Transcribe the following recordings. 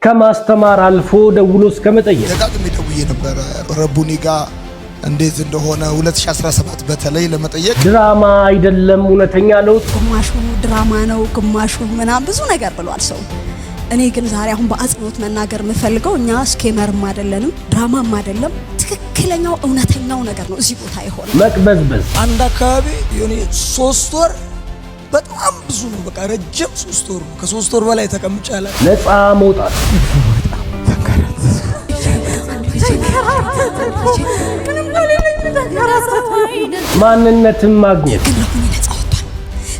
ከማስተማር አልፎ ደውሎ እስከ መጠየቅ። ደጋግሜ ደውዬ ነበረ ረቡኒ ጋር እንዴት እንደሆነ 2017 በተለይ ለመጠየቅ። ድራማ አይደለም፣ እውነተኛ ለውጥ። ግማሹ ድራማ ነው፣ ግማሹ ምናምን ብዙ ነገር ብሏል ሰው። እኔ ግን ዛሬ አሁን በአጽንኦት መናገር የምፈልገው እኛ scammer ም አይደለንም፣ ድራማም አይደለም። ትክክለኛው እውነተኛው ነገር ነው እዚህ ቦታ የሆነ። መቅበዝበዝ። አንድ አካባቢ የሆነ 3 ወር በጣም ብዙ ነው። በቃ ረጅም 3 ወር ነው። ከ3 ወር በላይ ተቀምጬ አላውቅም። ነፃ መውጣት። ማንነትን ማግኘት። ግን ረቡኒ ነፃ ወጥቷል።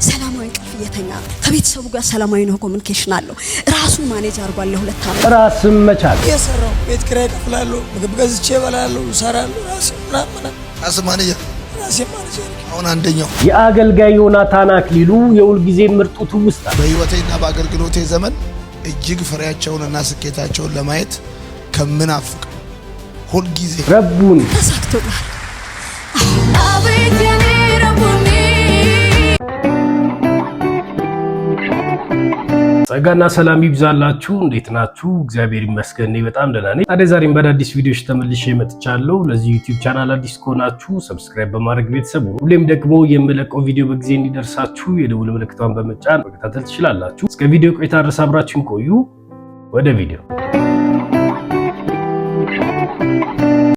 ሰላማዊ እንቅልፍ እየተኛ ነው። ከቤተሰቡ ጋር ሰላማዊ ነው communication አለው። ራሱን manage አድርጓል ለ2 ዓመት። ራስን መቻል። የሰራው ቤት ኪራይ እከፍላለሁ፣ ምግብ ገዝቼ እበላለሁ፣ እሰራለሁ። ራሴ ምናምን ምናምን። ራስ ማኔጀር። ራሴ ማኔጀር። አሁን አንደኛው የአገልጋይ ዮናታን አክሊሉ የሁልጊዜ ምርጡ ትውስታ። በሕይወቴና በአገልግሎቴ ዘመን እጅግ ፍሬያቸውንና ስኬታቸውን ለማየት ከምናፍቅ ሁልጊዜ ረቡኒ። ተሳክቶላል። አቤት የኔ ረቡኒ። ጸጋና ሰላም ይብዛላችሁ። እንዴት ናችሁ? እግዚአብሔር ይመስገን እኔ በጣም ደህና ነኝ። ታዲያ ዛሬም በአዳዲስ ቪዲዮዎች ተመልሼ መጥቻለሁ። ለዚህ YouTube channel አዲስ ከሆናችሁ subscribe በማድረግ ቤተሰብ ሁኑ። ሁሌም ደግሞ የምለቀው ቪዲዮ በጊዜ እንዲደርሳችሁ የደውል ምልክቷን በመጫን መከታተል ትችላላችሁ። እስከ ቪዲዮ ቆይታ ድረስ አብራችሁን ቆዩ። ወደ ቪዲዮ።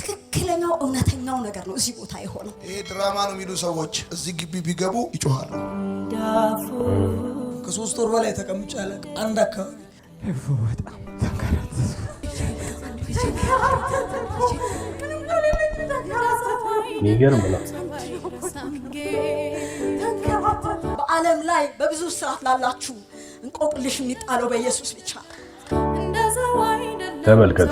ትክክለኛው እውነተኛው ነገር ነው እዚህ ቦታ የሆነው። ይሄ ድራማ ነው የሚሉ ሰዎች እዚህ ግቢ ቢገቡ ይጮሃሉ። ከ3 ወር በላይ ተቀምጬ አላውቅም። አንድ አካባቢ። በጣም የሚገርም ነው። በዓለም ላይ በብዙ ስርዓት ላላችሁ እንቆቅልሽ የሚጣለው በኢየሱስ ብቻ። ተመልከቱ።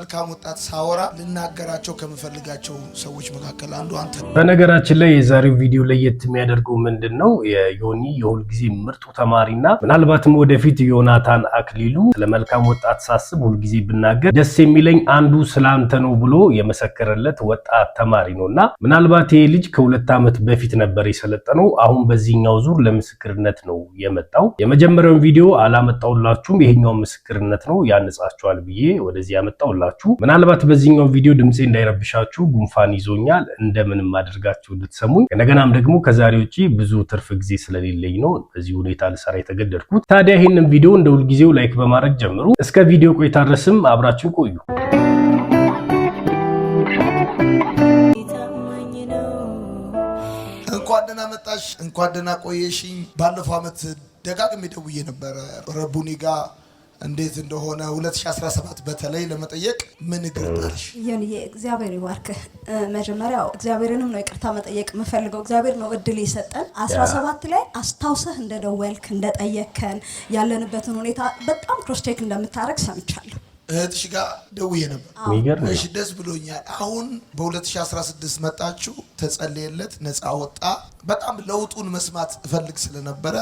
ለመልካም ወጣት ሳወራ ልናገራቸው ከምፈልጋቸው ሰዎች መካከል አንዱ አንተ። በነገራችን ላይ የዛሬው ቪዲዮ ለየት የሚያደርገው ምንድን ነው? የዮኒ የሁልጊዜ ምርጡ ተማሪና ምናልባትም ወደፊት ዮናታን አክሊሉ ስለ መልካም ወጣት ሳስብ ሁልጊዜ ብናገር ደስ የሚለኝ አንዱ ስላንተ ነው ብሎ የመሰከረለት ወጣት ተማሪ ነው እና ምናልባት ይሄ ልጅ ከ2 ዓመት በፊት ነበር የሰለጠነው። አሁን በዚህኛው ዙር ለምስክርነት ነው የመጣው። የመጀመሪያውን ቪዲዮ አላመጣውላችሁም። ይሄኛውን ምስክርነት ነው ያንጻችኋል ብዬ ወደዚህ ያመጣውላችሁ። ምናልባት በዚህኛው ቪዲዮ ድምፄ እንዳይረብሻችሁ ጉንፋን ይዞኛል፣ እንደምንም አድርጋችሁ እንድትሰሙኝ። እንደገናም ደግሞ ከዛሬ ውጪ ብዙ ትርፍ ጊዜ ስለሌለኝ ነው በዚህ ሁኔታ ልሰራ የተገደድኩት። ታዲያ ይህንን ቪዲዮ እንደ ሁልጊዜው like በማድረግ ጀምሩ። እስከ ቪዲዮ ቆይታ ድረስም አብራችሁ ቆዩ። እንኳን ደህና መጣሽ፣ እንኳን ደህና ቆየሽኝ። ባለፈው ዓመት ደጋግሜ ደውዬ ነበረ ረቡኒ ጋር እንዴት እንደሆነ 2017 በተለይ ለመጠየቅ ምን እግር ጣልሽ? የኔ እግዚአብሔር ይባርክህ። መጀመሪያው እግዚአብሔርንም ነው ይቅርታ መጠየቅ የምፈልገው። እግዚአብሔር ነው እድል የሰጠን። 17 ላይ አስታውሰህ እንደደወልክ እንደጠየቅከን ያለንበትን ሁኔታ በጣም cross check እንደምታደርግ ሰምቻለሁ። እህትሽ ጋር ደውዬ ነበር። የሚገርም ነው። እሺ ደስ ብሎኛል። አሁን በ2016 መጣችሁ፣ ተጸለየለት፣ ነፃ ወጣ። በጣም ለውጡን መስማት እፈልግ ስለነበረ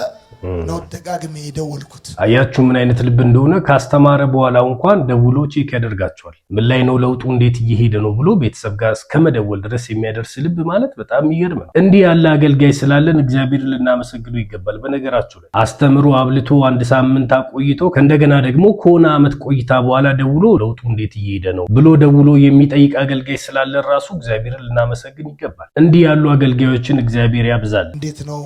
ነው ደጋግሜ የደወልኩት። አያችሁ ምን አይነት ልብ እንደሆነ። ካስተማረ በኋላ እንኳን ደውሎ check ያደርጋቸዋል። ምን ላይ ነው ለውጡ፣ እንዴት እየሄደ ነው ብሎ ቤተሰብ ጋር እስከ መደወል ድረስ የሚያደርስ ልብ ማለት በጣም የሚገርም ነው። እንዲህ ያለ አገልጋይ ስላለን እግዚአብሔር ልናመሰግነው ይገባል። በነገራችሁ ላይ አስተምሮ አብልቶ አንድ ሳምንት አቆይቶ ከእንደገና ደግሞ ከሆነ ዓመት ቆይታ በኋላ ደውሎ ለውጡ እንዴት እየሄደ ነው ብሎ ደውሎ የሚጠይቅ አገልጋይ ስላለን ራሱ እግዚአብሔርን ልናመሰግን ይገባል። እንዲህ ያሉ አገልጋዮችን እግዚአብሔር ያብዛል። እንዴት ነው፣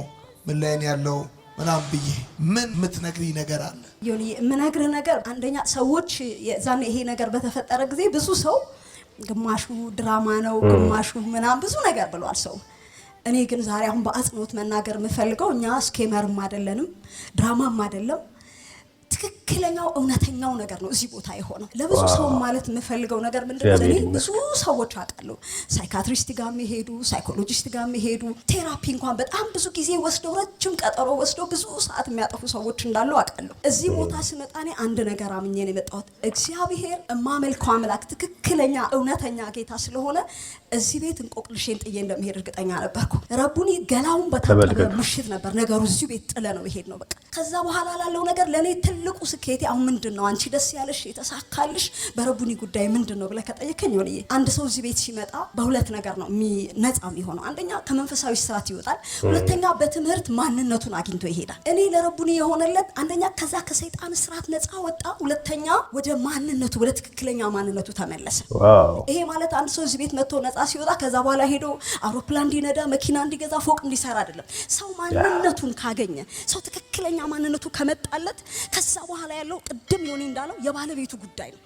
ምን ላይ ነው ያለው ምናምን ብዬ ምን የምትነግሪኝ ነገር አለ? ዮኒ፣ የምነግርህ ነገር አንደኛ ሰዎች የዛኔ ይሄ ነገር በተፈጠረ ጊዜ ብዙ ሰው ግማሹ ድራማ ነው፣ ግማሹ ምናምን ብዙ ነገር ብሏል ሰው። እኔ ግን ዛሬ አሁን በአጽንኦት መናገር የምፈልገው እኛ scammer ም አይደለንም፣ ድራማም አይደለም። ትክክለኛው እውነተኛው ነገር ነው እዚህ ቦታ የሆነው። ለብዙ ሰው ማለት የምፈልገው ነገር ምንድነው? እኔ እግዚአብሔር ብዙ ሰዎች አውቃለሁ፣ psychiatrist ጋር የሚሄዱ፣ psychologist ጋር የሚሄዱ፣ therapy እንኳን በጣም ብዙ ጊዜ ወስደው ረጅም ቀጠሮ ወስደው ብዙ ሰዓት የሚያጠፉ ሰዎች እንዳሉ አውቃለሁ። እዚህ ቦታ ስመጣ እኔ አንድ ነገር አምኜ ነው የመጣሁት። እግዚአብሔር እማመልከው አምላክ ትክክለኛ እውነተኛ ጌታ ስለሆነ እዚህ ቤት እንቆቅልሼን ጥዬ እንደምሄድ እርግጠኛ ነበርኩ። ረቡኒ ገላውን በታጠበ ተመልከቱ። ምሽት ነበር ነገሩ እዚሁ ቤት ጥለ ነው ይሄድ ነው በቃ። ከዛ በኋላ ላለው ነገር ለእኔ ትልቁ ትልቁ ስኬቴ አሁን ምንድን ነው፣ አንቺ ደስ ያለሽ የተሳካልሽ በረቡኒ ጉዳይ ምንድን ነው ብለህ ከጠየከኝ፣ ሆንዬ፣ አንድ ሰው እዚህ ቤት ሲመጣ በሁለት ነገር ነው ነፃ የሚሆነው። አንደኛ ከመንፈሳዊ ስርዓት ይወጣል፣ ሁለተኛ በትምህርት ማንነቱን አግኝቶ ይሄዳል። እኔ ለረቡኒ የሆነለት አንደኛ ከዛ ከሰይጣን ስርዓት ነፃ ወጣ፣ ሁለተኛ ወደ ማንነቱ፣ ወደ ትክክለኛ ማንነቱ ተመለሰ። ይሄ ማለት አንድ ሰው እዚህ ቤት መጥቶ ነፃ ሲወጣ ከዛ በኋላ ሄዶ አውሮፕላን እንዲነዳ፣ መኪና እንዲገዛ፣ ፎቅ እንዲሰራ አይደለም። ሰው ማንነቱን ካገኘ፣ ሰው ትክክለኛ ማንነቱ ከመጣለት ከዛ በኋላ ያለው ቅድም ዮኒ እንዳለው የባለቤቱ ጉዳይ ነው።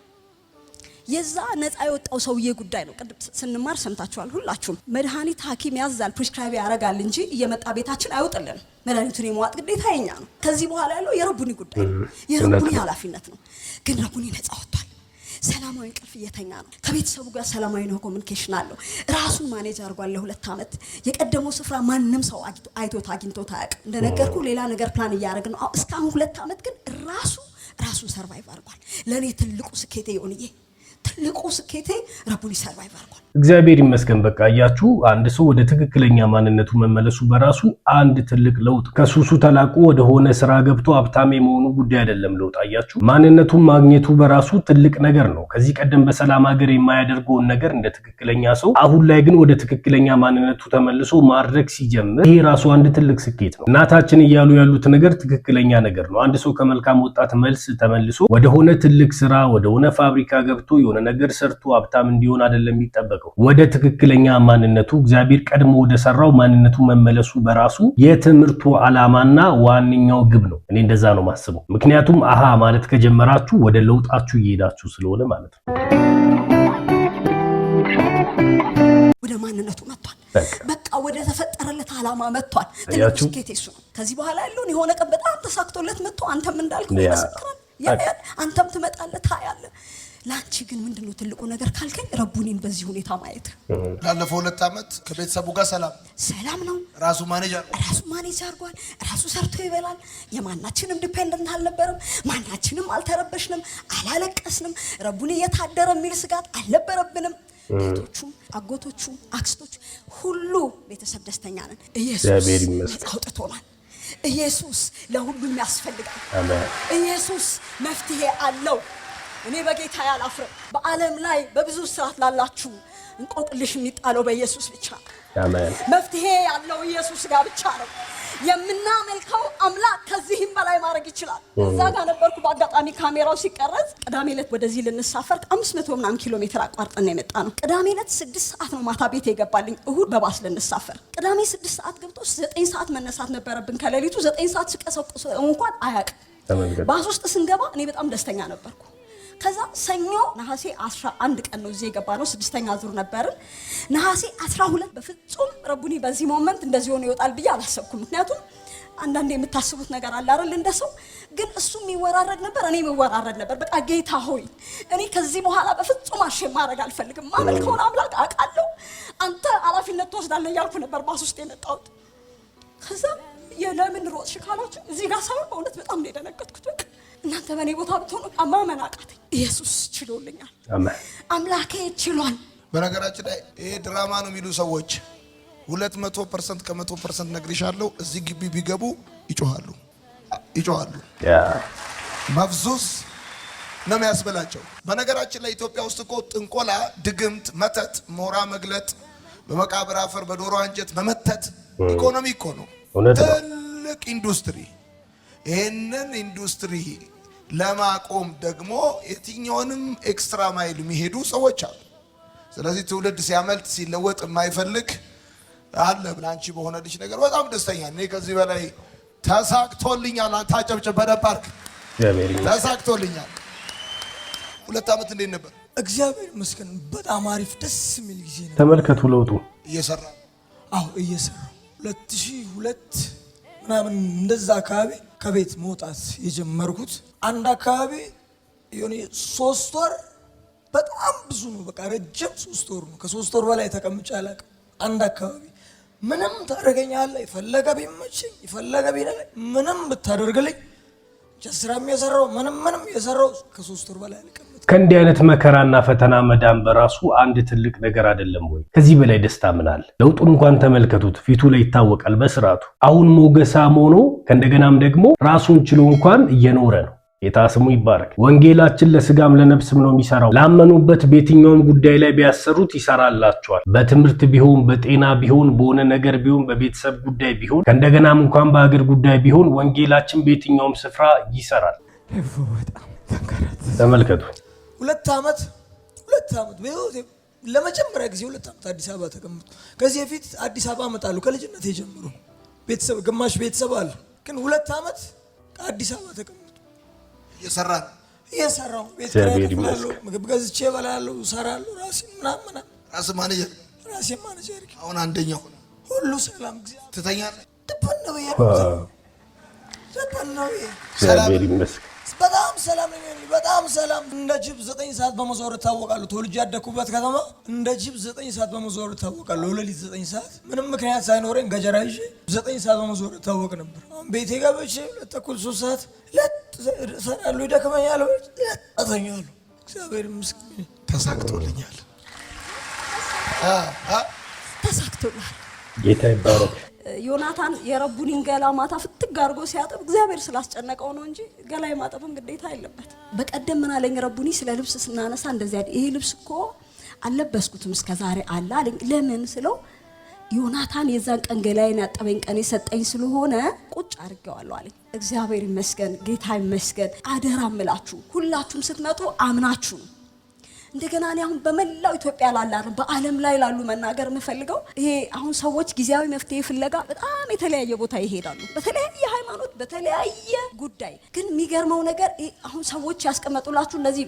የዛ ነፃ የወጣው ሰውዬ ጉዳይ ነው። ቅድም ስንማር ሰምታችኋል ሁላችሁም። መድኃኒት ሐኪም ያዛል፣ prescribe ያደርጋል እንጂ እየመጣ ቤታችን አይውጥልንም። መድኃኒቱን የመዋጥ ግዴታ የኛ ነው። ከዚህ በኋላ ያለው የረቡኒ ጉዳይ ነው፣ የረቡኒ ኃላፊነት ነው። ግን ረቡኒ ነፃ ወጥቷል። ሰላማዊ እንቅልፍ እየተኛ ነው። ከቤተሰቡ ጋር ሰላማዊ ነው communication አለው። ራሱን manage አድርጓል ለ2 ዓመት። የቀደመው ስፍራ ማንም ሰው አይቶት አግኝቶት አያውቅም። እንደነገርኩ ሌላ ነገር ፕላን እያደረግ ነው። እስካሁን 2 ዓመት ግን ራሱ ራሱን survive አድርጓል። ለእኔ ትልቁ ስኬቴ፣ ዮኒዬ፣ ትልቁ ስኬቴ ረቡኒ survive አድርጓል። እግዚአብሔር ይመስገን። በቃ እያችሁ አንድ ሰው ወደ ትክክለኛ ማንነቱ መመለሱ በራሱ አንድ ትልቅ ለውጥ፣ ከሱሱ ተላቆ ወደሆነ ስራ ገብቶ ሀብታም የመሆኑ ጉዳይ አይደለም። ለውጥ አያችሁ፣ ማንነቱን ማግኘቱ በራሱ ትልቅ ነገር ነው። ከዚህ ቀደም በሰላም ሀገር የማያደርገውን ነገር እንደ ትክክለኛ ሰው አሁን ላይ ግን ወደ ትክክለኛ ማንነቱ ተመልሶ ማድረግ ሲጀምር ይሄ ራሱ አንድ ትልቅ ስኬት ነው። እናታችን እያሉ ያሉት ነገር ትክክለኛ ነገር ነው። አንድ ሰው ከመልካም ወጣት መልስ ተመልሶ ወደሆነ ትልቅ ስራ፣ ወደሆነ ፋብሪካ ገብቶ የሆነ ነገር ሰርቶ ሀብታም እንዲሆን አይደለም የሚጠበቀው። ወደ ትክክለኛ ማንነቱ፣ እግዚአብሔር ቀድሞ ወደ ሰራው ማንነቱ መመለሱ በራሱ የትምህርቱ ዓላማና ዋነኛው ግብ ነው። እኔ እንደዛ ነው ማስበው። ምክንያቱም አሃ ማለት ከጀመራችሁ ወደ ለውጣችሁ እየሄዳችሁ ስለሆነ ማለት ነው። ወደ ማንነቱ መጥቷል። በቃ ወደ ተፈጠረለት ዓላማ መጥቷል። ትልቁ ስኬት እሱ ነው። ከዚህ በኋላ ያለውን የሆነ ቀን በጣም ተሳክቶለት መጥቶ አንተም እንዳልከው ይመሰክራል፣ ያያል፣ አንተም ትመጣለህ፣ ታያለህ። ለአንቺ ግን ምንድን ነው ትልቁ ነገር ካልከኝ ረቡኒን በዚህ ሁኔታ ማየት። ላለፈው 2 ዓመት ከቤተሰቡ ጋር ሰላም ሰላም ነው። ራሱ manage አድርጓል። ራሱ manage አድርጓል። ራሱ ሰርቶ ይበላል። የማናችንም dependent አልነበረም። ማናችንም አልተረበሽንም፣ አላለቀስንም። ረቡኒ የታደረ የሚል ስጋት አልነበረብንም። እህቶቹም፣ አጎቶቹም፣ አክስቶቹ ሁሉ ቤተሰብ ደስተኛ ነን። ኢየሱስ ነፃ አውጥቶናል። ኢየሱስ ለሁሉም ያስፈልጋል። ኢየሱስ መፍትሄ አለው። እኔ በጌታ አላፍርም። በዓለም ላይ በብዙ ስርዓት ላላችሁ እንቆቅልሽ የሚጣለው በኢየሱስ ብቻ ነው። መፍትሄ ያለው ኢየሱስ ጋር ብቻ ነው። የምናመልከው አምላክ ከዚህም በላይ ማድረግ ይችላል። እዛ ጋር ነበርኩ በአጋጣሚ ካሜራው ሲቀረጽ። ቅዳሜ ዕለት ወደዚህ ልንሳፈር 500 ምናምን ኪሎ ሜትር አቋርጠን ነው የመጣ ነው። ቅዳሜ ዕለት 6 ሰዓት ነው ማታ ቤት የገባልኝ። እሁድ በባስ ልንሳፈር ቅዳሜ 6 ሰዓት ገብቶ 9 ሰዓት መነሳት ነበረብን። ከሌሊቱ 9 ሰዓት ስቀሰቅሰው እንኳን አያውቅም። ባስ ውስጥ ስንገባ እኔ በጣም ደስተኛ ነበርኩ። ከዛ ሰኞ ነሐሴ 11 ቀን ነው እዚህ የገባ ነው። ስድስተኛ ዙር ነበርን። ነሐሴ 12 በፍጹም ረቡኒ በዚህ moment እንደዚህ ሆኖ ይወጣል ብዬ አላሰብኩም። ምክንያቱም አንዳንዴ የምታስቡት ነገር አለ አይደል? እንደ ሰው ግን እሱ የሚወራረድ ነበር፣ እኔ የሚወራረድ ነበር። በቃ ጌታ ሆይ፣ እኔ ከዚህ በኋላ በፍጹም ashamed ማድረግ አልፈልግም። ማመልከውን አምላክ አውቃለሁ፣ አንተ ኃላፊነት ትወስዳለህ እያልኩ ነበር ባስ ውስጥ የመጣሁት። ከዛ የለምን ሮጥሽ ካላችሁ እዚህ ጋር ሳይሆን በእውነት በጣም ነው የደነገጥኩት። በቃ እናንተ በእኔ ቦታ ብትሆኑ ማመን አቃተኝ። ኢየሱስ ችሎልኛል፣ አምላኬ ችሏል። በነገራችን ላይ ይሄ ድራማ ነው የሚሉ ሰዎች 200% ከ100% ነግሬሻለሁ። እዚህ ግቢ ቢገቡ ይጮሃሉ፣ ይጮሃሉ። መፍዙዝ ነው የሚያስበላቸው። በነገራችን ላይ ኢትዮጵያ ውስጥ እኮ ጥንቆላ፣ ድግምት፣ መተት፣ ሞራ መግለጥ፣ በመቃብር አፈር በዶሮ አንጀት መመተት ኢኮኖሚ እኮ ነው፣ ትልቅ ኢንዱስትሪ። ይህንን ኢንዱስትሪ ለማቆም ደግሞ የትኛውንም extra mile የሚሄዱ ሰዎች አሉ። ስለዚህ ትውልድ ሲያመልጥ ሲለወጥ የማይፈልግ አለ። አንቺ በሆነልሽ ነገር በጣም ደስተኛ እኔ ከዚህ በላይ ተሳክቶልኛል። ታጨብጭብ በደንብ አድርግ። ተሳክቶልኛል። 2 ዓመት እንዴት ነበር? እግዚአብሔር ይመስገን በጣም አሪፍ ደስ የሚል ጊዜ ነው። ተመልከቱ ለውጡ። እየሰራ አዎ፣ እየሰራ 2002 ምናምን እንደዛ አካባቢ ከቤት መውጣት የጀመርኩት። አንድ አካባቢ የሆነ 3 ወር በጣም ብዙ ነው። በቃ ረጅም 3 ወር ነው። ከ3 ወር በላይ ተቀምጬ አላውቅም። አንድ አካባቢ ምንም ታደርገኛለህ፣ የፈለገ ቢመቸኝ የፈለገ ቢነለኝ ምንም ብታደርግልኝ ስራም የሰራው ምንም ምንም የሰራው ከ3 ወር በላይ አልቀመጥም። ከእንዲህ አይነት መከራና ፈተና መዳን በራሱ አንድ ትልቅ ነገር አይደለም ወይ? ከዚህ በላይ ደስታ ምን አለ? ለውጡን እንኳን ተመልከቱት፣ ፊቱ ላይ ይታወቃል በስርዓቱ። አሁን ሞገሳም ሆኖ ከእንደገናም ደግሞ ራሱን ችሎ እንኳን እየኖረ ነው። ጌታ ስሙ ይባረክ። ወንጌላችን ለስጋም ለነፍስም ነው የሚሰራው። ላመኑበት በየትኛውም ጉዳይ ላይ ቢያሰሩት ይሰራላቸዋል። በትምህርት ቢሆን፣ በጤና ቢሆን፣ በሆነ ነገር ቢሆን፣ በቤተሰብ ጉዳይ ቢሆን፣ ከእንደገናም እንኳን በሀገር ጉዳይ ቢሆን ወንጌላችን በየትኛውም ስፍራ ይሰራል። ተመልከቱ። 2 ዓመት፣ 2 ዓመት በህይወቴ ለመጀመሪያ ጊዜ 2 ዓመት አዲስ አበባ ተቀምጡ። ከዚህ በፊት አዲስ አበባ እመጣለሁ ከልጅነት ጀምሮ፣ ቤተሰብ ግማሽ ቤተሰብ አለ። ግን 2 ዓመት ከአዲስ አበባ ተቀምጡ። እየሰራ ነው። እየሰራሁ ቤት ኪራይ እግዚአብሔር እከፍላለሁ፣ ይመስገን። ምግብ ገዝቼ እበላለሁ፣ እሰራለሁ፣ ራሴን ምናምን ምናምን። ራስ ማኔጀር። ራሴን ማኔጀር። አሁን አንደኛው ሆነ። ሁሉ ሰላም፣ እግዚአብሔር ትተኛለህ። ድብን ነው ብዬ፣ ድብን ነው ብዬ። እግዚአብሔር ይመስገን። በጣም ሰላም ነኝ እኔ፣ በጣም ሰላም። እንደ ጅብ 9 ሰዓት በመዞር እታወቃለሁ። ተወልጄ ያደግኩበት ከተማ እንደ ጅብ 9 ሰዓት በመዞር እታወቃለሁ። ሌሊት 9 ሰዓት ምንም ምክንያት ሳይኖረኝ ገጀራ ይዤ 9 ሰዓት በመዞር እታወቅ ነበር። አሁን ቤቴ ገብቼ 2:30፣ 3 ሰዓት ለጥ እሰራለሁ፣ ይደክመኛል፣ ለጥ እተኛለሁ። እግዚአብሔር ይመስገን። ተሳክቶልኛል። ተሳክቶልሃል። ጌታ ይባረክ። ዮናታን የረቡኒን ገላ ማታ ፍትግ አድርጎ ሲያጥብ እግዚአብሔር ስላስጨነቀው ነው እንጂ ገላ የማጠብም ግዴታ የለበት። በቀደም ምን አለኝ ረቡኒ፣ ስለ ልብስ ስናነሳ እንደዚያ ይሄ ልብስ እኮ አልለበስኩትም እስከ ዛሬ አለ አለኝ። ለምን ስለው ዮናታን የዛን ቀን ገላዬን ያጠበኝ ቀን የሰጠኝ ስለሆነ ቁጭ አድርጌዋለሁ አለኝ። እግዚአብሔር ይመስገን፣ ጌታ ይመስገን። አደራ ምላችሁ ሁላችሁም ስትመጡ አምናችሁ ነው። እንደገና እኔ አሁን በመላው ኢትዮጵያ ላለ አይደለም፣ በዓለም ላይ ላሉ መናገር የምፈልገው ይሄ አሁን ሰዎች ጊዜያዊ መፍትሄ ፍለጋ በጣም የተለያየ ቦታ ይሄዳሉ፣ በተለያየ ሃይማኖት፣ በተለያየ ጉዳይ። ግን የሚገርመው ነገር ይሄ አሁን ሰዎች ያስቀመጡላችሁ እነዚህ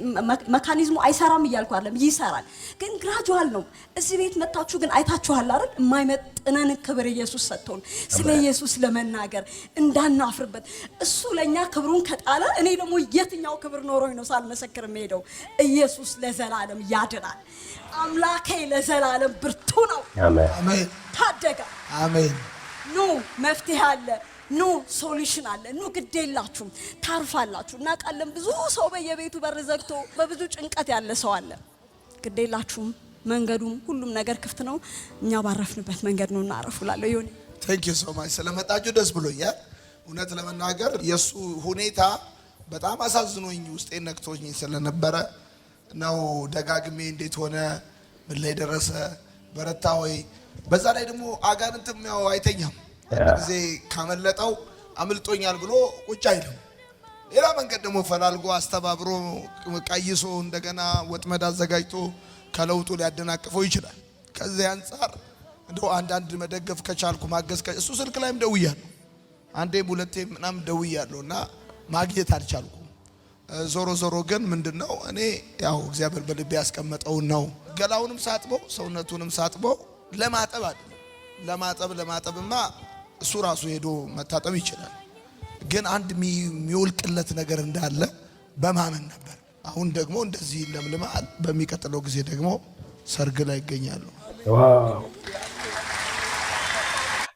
mechanism ኡ አይሰራም እያልኩ አይደለም፣ ይሰራል፣ ግን gradual ነው። እዚህ ቤት መታችሁ ግን አይታችኋል አይደል? የማይመጥነን ክብር ኢየሱስ ሰጥቶን ስለ ኢየሱስ ለመናገር እንዳናፍርበት፣ እሱ ለእኛ ክብሩን ከጣለ እኔ ደግሞ የትኛው ክብር ኖሮኝ ነው ሳልመሰክር የምሄደው? ኢየሱስ ለዘላለም ያድናል። አምላኬ ለዘላለም ብርቱ ነው። አሜን። አሜን። ታደጋ። አሜን። ኑ፣ መፍትሄ አለ። ኑ፣ solution አለ። ኑ፣ ግድ የላችሁም፣ ታርፋላችሁ። እናውቃለን፣ ብዙ ሰው በየቤቱ በር ዘግቶ በብዙ ጭንቀት ያለ ሰው አለ። ግድ የላችሁም፣ መንገዱም ሁሉም ነገር ክፍት ነው። እኛ ባረፍንበት መንገድ ነው እናረፉ እላለሁ። ይሁን። Thank you so much፣ ስለመጣችሁ ደስ ብሎኛል። እውነት ለመናገር የእሱ ሁኔታ በጣም አሳዝኖኝ ውስጤን ነክቶኝ ስለነበረ ነው ደጋግሜ እንዴት ሆነ፣ ምን ላይ ደረሰ፣ በረታ ወይ? በዛ ላይ ደግሞ አጋንንትም ያው አይተኛም። አንድ ጊዜ ካመለጠው አምልጦኛል ብሎ ቁጭ አይልም። ሌላ መንገድ ደግሞ ፈላልጎ፣ አስተባብሮ፣ ቀይሶ፣ እንደገና ወጥመድ አዘጋጅቶ ከለውጡ ሊያደናቅፈው ይችላል። ከዚህ አንጻር እንደው አንዳንድ መደገፍ ከቻልኩ፣ ማገዝ እሱ ስልክ ላይም ደውያለሁ፣ አንዴም ሁለቴም ምናምን ደውያለሁ እና ማግኘት አልቻልኩም። ዞሮ ዞሮ ግን ምንድነው፣ እኔ ያው እግዚአብሔር በልቤ ያስቀመጠውን ነው። ገላውንም ሳጥበው ሰውነቱንም ሳጥበው ለማጠብ አይደለም። ለማጠብ ለማጠብማ እሱ ራሱ ሄዶ መታጠብ ይችላል። ግን አንድ የሚወልቅለት ነገር እንዳለ በማመን ነበር። አሁን ደግሞ እንደዚህ ለምልማል። በሚቀጥለው ጊዜ ደግሞ ሰርግ ላይ ይገኛሉ። Wow!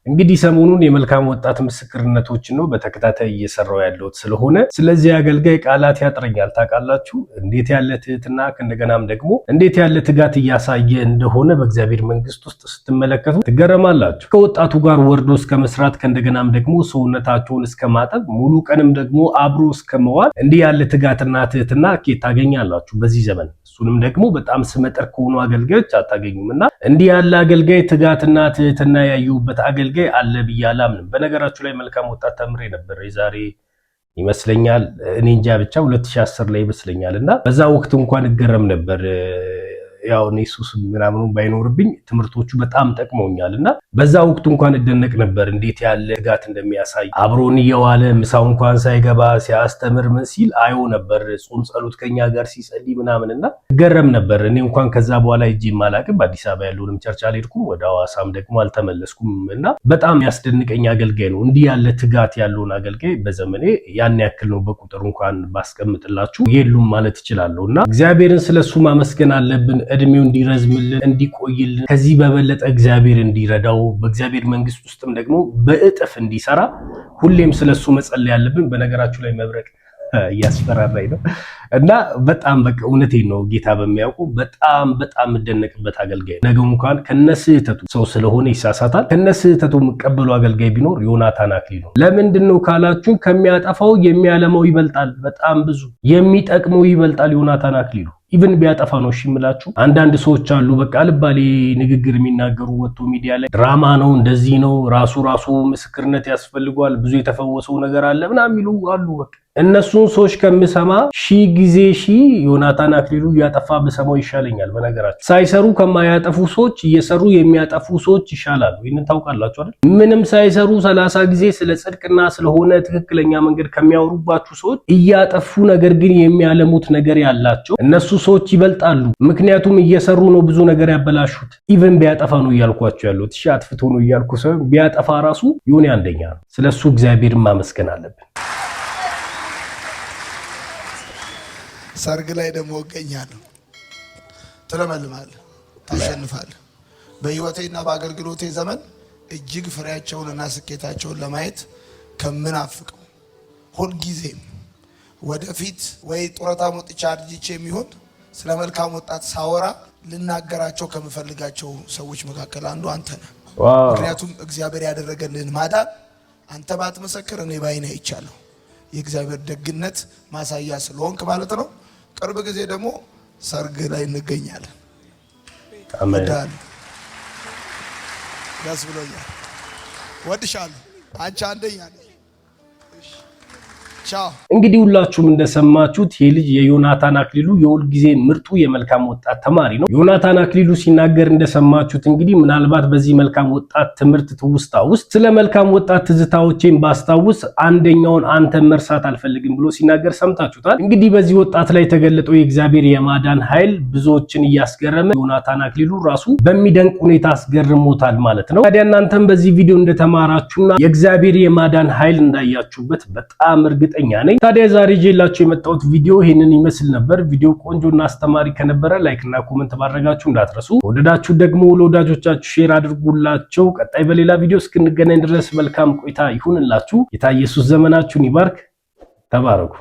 እንግዲህ ሰሞኑን የመልካም ወጣት ምስክርነቶችን ነው በተከታታይ እየሰራው ያለሁት ስለሆነ ስለዚህ አገልጋይ ቃላት ያጥረኛል። ታውቃላችሁ እንዴት ያለ ትህትና ከእንደገናም ደግሞ እንዴት ያለ ትጋት እያሳየ እንደሆነ በእግዚአብሔር መንግስት ውስጥ ስትመለከቱ ትገረማላችሁ። ከወጣቱ ጋር ወርዶ እስከ መስራት፣ ከእንደገናም ደግሞ ሰውነታቸውን እስከ ማጠብ፣ ሙሉ ቀንም ደግሞ አብሮ እስከ መዋል፣ እንዲህ ያለ ትጋትና ትህትና ከየት ታገኛላችሁ በዚህ ዘመን? እሱንም ደግሞ በጣም ስመጥር ከሆኑ አገልጋዮች አታገኙም። እና እንዲህ ያለ አገልጋይ፣ ትጋትና ትህትና ያዩበት አገልጋይ አለ ብዬ አላምንም። በነገራችሁ ላይ መልካም ወጣት ተምሬ ነበር የዛሬ ይመስለኛል፣ እኔ እንጃ፣ ብቻ 2010 ላይ ይመስለኛል እና በዛ ወቅት እንኳን እገረም ነበር። ያው እኔ ሱስ ምናምኑ ባይኖርብኝ ትምህርቶቹ በጣም ጠቅመውኛል እና በዛ ወቅቱ እንኳን እደነቅ ነበር እንዴት ያለ ትጋት እንደሚያሳይ። አብሮን እየዋለ ምሳው እንኳን ሳይገባ ሲያስተምር ምን ሲል አየው ነበር። ጾም ጸሎት ከኛ ጋር ሲጸልይ ምናምን እና እገረም ነበር። እኔ እንኳን ከዛ በኋላ ሄጄ አላቅም። በአዲስ አበባ ያለውንም church አልሄድኩም፣ ወደ ሐዋሳም ደግሞ አልተመለስኩም እና በጣም ያስደንቀኝ አገልጋይ ነው። እንዲህ ያለ ትጋት ያለውን አገልጋይ በዘመኔ ያን ያክል ነው በቁጥር እንኳን ባስቀምጥላችሁ የሉም ማለት እችላለሁ። እና እግዚአብሔርን ስለሱ ማመስገን አለብን። እድሜው እንዲረዝምልን፣ እንዲቆይልን፣ ከዚህ በበለጠ እግዚአብሔር እንዲረዳው፣ በእግዚአብሔር መንግስት ውስጥም ደግሞ በእጥፍ እንዲሰራ ሁሌም ስለሱ መጸለይ ያለብን። በነገራችሁ ላይ መብረቅ እያስፈራራኝ ነው። እና በጣም በቃ እውነቴን ነው፣ ጌታ በሚያውቁ በጣም በጣም የምደነቅበት አገልጋይ። ነገ እንኳን ከነስህተቱ፣ ሰው ስለሆነ ይሳሳታል። ከነስህተቱ የምቀበሉ አገልጋይ ቢኖር ዮናታን አክሊሉ ነው። ለምንድን ነው ካላችሁ ከሚያጠፋው የሚያለማው ይበልጣል። በጣም ብዙ የሚጠቅመው ይበልጣል ዮናታን አክሊሉ። Even ቢያጠፋ ነው እሺ የምላችሁ። አንዳንድ ሰዎች አሉ በቃ አልባሌ ንግግር የሚናገሩ፣ ወጥቶ ሚዲያ ላይ ድራማ ነው፣ እንደዚህ ነው፣ ራሱ ራሱ ምስክርነት ያስፈልገዋል፣ ብዙ የተፈወሰው ነገር አለ ምናምን የሚሉ አሉ። በቃ እነሱን ሰዎች ከምሰማ ሺህ ጊዜ ሺህ ዮናታን አክሊሉ እያጠፋ ብሰማው ይሻለኛል። በነገራችሁ ሳይሰሩ ከማያጠፉ ሰዎች እየሰሩ የሚያጠፉ ሰዎች ይሻላሉ። ይህንን ታውቃላችሁ አይደል? ምንም ሳይሰሩ 30 ጊዜ ስለ ጽድቅና ስለሆነ ትክክለኛ መንገድ ከሚያወሩባችሁ ሰዎች እያጠፉ ነገር ግን የሚያለሙት ነገር ያላቸው እነሱ ሰዎች ይበልጣሉ። ምክንያቱም እየሰሩ ነው ብዙ ነገር ያበላሹት። Even ቢያጠፋ ነው እያልኳቸው ያሉት። እሺ አጥፍቶ ነው እያልኩ ሳይሆን ቢያጠፋ ራሱ ዮኒ አንደኛ ነው። ስለሱ እግዚአብሔርን ማመስገን አለብን። ሰርግ ላይ ደግሞ እገኛለሁ። ትለመልማለህ፣ ታሸንፋለህ። በህይወቴና በአገልግሎቴ ዘመን እጅግ ፍሬያቸውንና ስኬታቸውን ለማየት ከምናፍቀው፣ ሁልጊዜም ወደፊት ወይ ጡረታ ወጥቼ አርጅቼ የሚሆን ስለ መልካም ወጣት ሳወራ ልናገራቸው ከምፈልጋቸው ሰዎች መካከል አንዱ አንተ ነህ። ምክንያቱም እግዚአብሔር ያደረገልህን ማዳን አንተ ባትመሰክር እኔ ባይኔ አይቻለሁ። የእግዚአብሔር ደግነት ማሳያ ስለሆንክ ማለት ነው። ቅርብ ጊዜ ደግሞ ሰርግ ላይ እንገኛለን። አሜን። እወድሃለሁ። ደስ ብሎኛል። ወድሻለሁ። አንቺ አንደኛ ነሽ። ቻው። እንግዲህ ሁላችሁም እንደሰማችሁት ይህ ልጅ የዮናታን አክሊሉ የሁልጊዜ ምርጡ የመልካም ወጣት ተማሪ ነው። ዮናታን አክሊሉ ሲናገር እንደሰማችሁት እንግዲህ ምናልባት በዚህ መልካም ወጣት ትምህርት ትውስታ ውስጥ ስለ መልካም ወጣት ትዝታዎቼን ባስታውስ አንደኛውን አንተን መርሳት አልፈልግም ብሎ ሲናገር ሰምታችሁታል። እንግዲህ በዚህ ወጣት ላይ የተገለጠው የእግዚአብሔር የማዳን ኃይል ብዙዎችን እያስገረመ ዮናታን አክሊሉ ራሱ በሚደንቅ ሁኔታ አስገርሞታል ማለት ነው። ታዲያ እናንተም በዚህ ቪዲዮ እንደተማራችሁና የእግዚአብሔር የማዳን ኃይል እንዳያችሁበት በጣም እርግጠኛ ነኝ። ታዲያ ዛሬ ይዤላችሁ የመጣሁት ቪዲዮ ይህንን ይመስል ነበር። ቪዲዮ ቆንጆና አስተማሪ ከነበረ like እና comment ማድረጋችሁ እንዳትረሱ። ከወደዳችሁ ደግሞ ለወዳጆቻችሁ share አድርጉላቸው። ቀጣይ በሌላ ቪዲዮ እስክንገናኝ ድረስ መልካም ቆይታ ይሁንላችሁ። ጌታ ኢየሱስ ዘመናችሁን ይባርክ። ተባረኩ።